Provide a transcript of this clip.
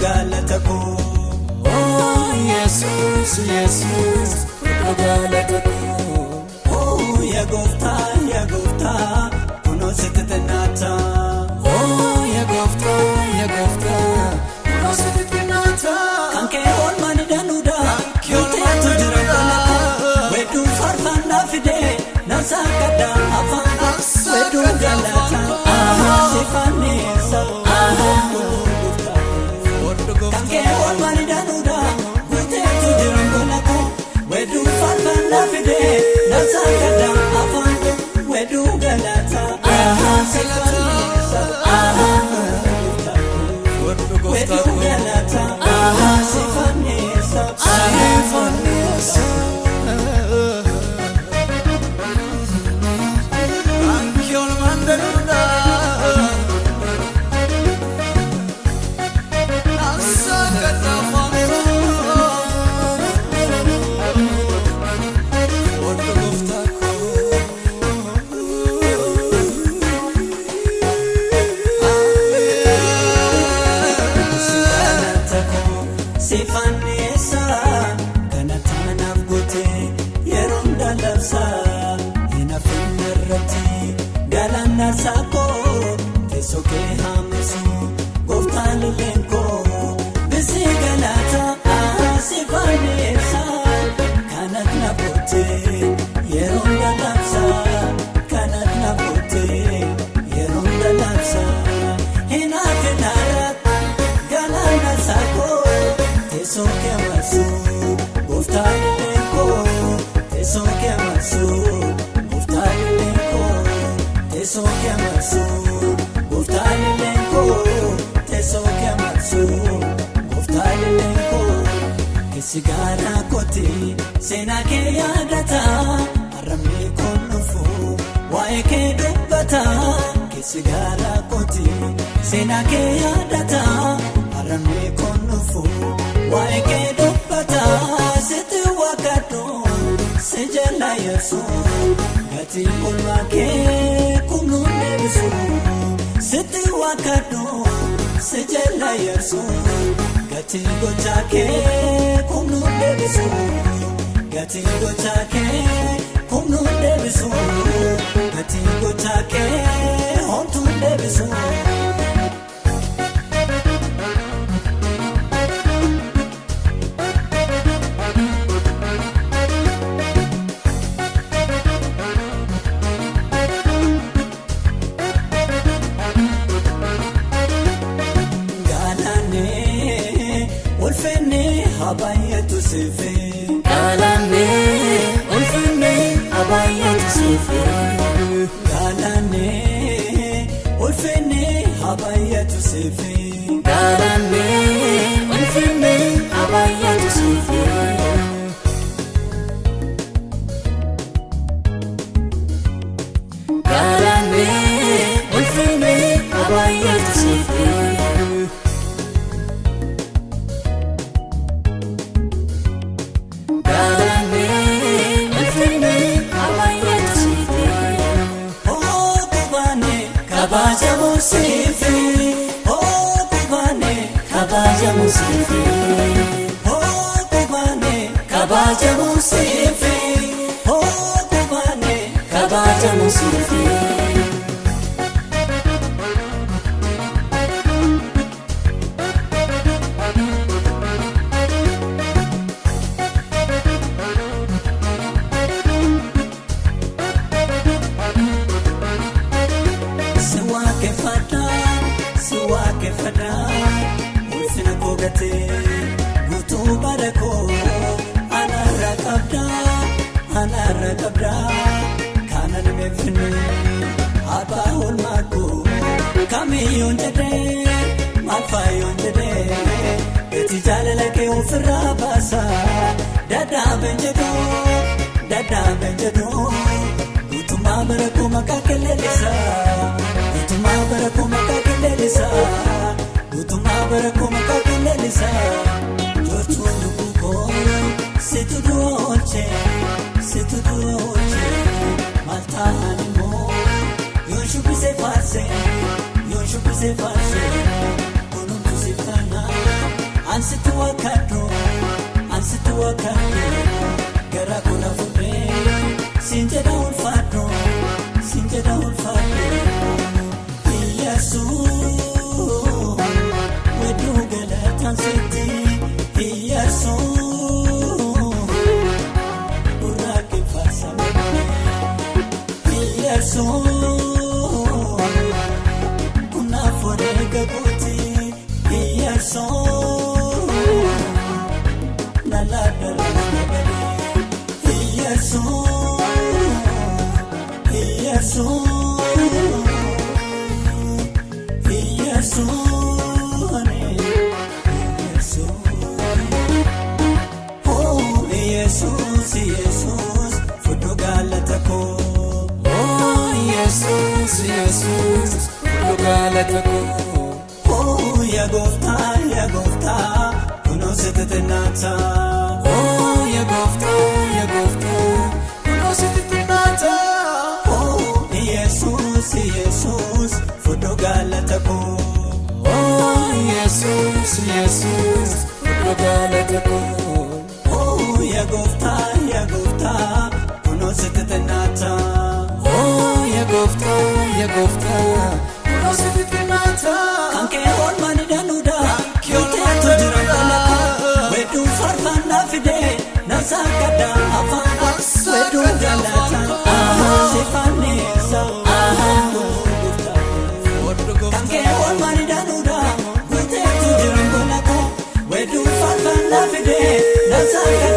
galata koo. Oh Yesuus Yesuus fudhu galata koo. Oh yaa gooftaa yaa gooftaa kunoo sitti xinnaata. Oh yaa gooftaa yaa gooftaa kunoo sitti xinnaata. Kan kee oolmaan danuudha. Guuteetu jira galata. Weedduu faarfannaa fidee nansaa kadhaa afaan koo. Weedduu galata. Si fanniisa. Kan kee oolmaan danuudha. Guuteetu jira galata. Weedduu faarfannaa fidee nansaa kadhaa afaan koo. Weedduu galata. Si fanniisa. Weedduu galata. Si fanniisa. Si fanniisa. Kan kee oolmaan danuudha. Nansaa kadhaa afaan koo. Fudhu gooftaa koo. Galata koo si fanniisa kana taanaaf goote yeroon dalabsa hin hafin irratti galaanna saakoo teessoo kee haamisu gooftaan lilleen koo bisi galata si fanniisa kanat na goote yeroon dalabsa kanat na goote yeroon dalabsa hin hafin irratti. Galaana saakoo teessoo kee marsu gooftaan illee koo teessoo kee marsu gooftaan illee koo teessoo kee marsu gooftaan illee koo teessoo kee marsu gooftaan illee koo keessi garaa kooti seenaa kee yaadata haramni kun dhufu waa'ee kee dubbata keessi garaa kooti seenaa kee yaadata haramni kun dhufu waa'ee kee dubbata sitti waaqadhu si jala yesu gatii oolmaa kee kumnuun deebisu sitti waaqadhu si jala yesu gatii gochaa kee kumnuun deebisu gatii gochaa kee kumnuun deebisu gatii gochaa kee homtuun deebisu. Galaanee ulfinni habaayatu siifee. Galaanee ulfinni habaayatu siifee. Galaanee ulfinni habaayatu siifee. Galaanee ulfinni habaayatu siifee. Galaanee ulfinni habaayatu siifee. Galaanee ulfinni habaayatu siifee. Oo kubaane kabajamu siifee. Oo kubaane kabajamu siifee. Oo kubaane kabajamu siifee. Oo kubaane kabajamu siifee. Si waaqeffadhaa, si waaqeffadhaa, ulfina koo gatee guutuu bara koo anaarra qabdaa, anaarra qabdaa, kanan meeffine abbaa oolmaa koo kamiyyoon jedhee maal faayyoon jedhee gatii jaalala kee ofirraa baasa dadhaabeen jedhuu dadhaabeen jedhuu. Guutummaa bara koo maqaa kee leellisa. Guutummaa bara koo maqaa kee leellisa. Guutummaa bara koo maqaa kee leellisa. Joortuun lubbuu koo situ du'a oolche situ du'a oolche maal ta'an immoo yoon shubbisee faarse yoon shubbisee faarse kunuuntu siif taana. Ansitti wakkadhu, ansitti wakkadhu, gara koo fuudhee siin jedha ulfaadhu, siin jedha ulfaadhu. Iyyasuus wedduu galataan sitti, Iyyasuus gurraaqii faarsamee, Iyyasuus kunaaf wareega gooti, Iyyasuus nalaadha nagalee, Iyyasuus, Iyyasuus, Iyyasuus, Iyyasuus. Oh Yesuus, Yesuus, fudhu galata koo. Oh Yesuus, Yesuus, fudhu galata koo. Oh yaa gooftaa, yaa gooftaa, kunoo sitti xinnaata. Oh yaa gooftaa, yaa gooftaa, kunoo sitti xinnaata. Oh Yesuus, Yesuus, fudhu galata koo. Oh Yesuus, Yesuus, fudhu galata koo. Oh yaa gooftaa, yaa gooftaa, kunoo sitti xinnaata. Oh yaa gooftaa, yaa gooftaa, kunoo sitti xinnaata. Kan kee oolmaan danuudha, guuteetu jira galata. Weedduun faarfannaa fidee, nan saaqadha afaan koo. Weedduun galata, sifanneessa, Kan kee oolmaan danuudha, guuteetu jira galata. Weedduun faarfannaa fidee, nan saaqadha.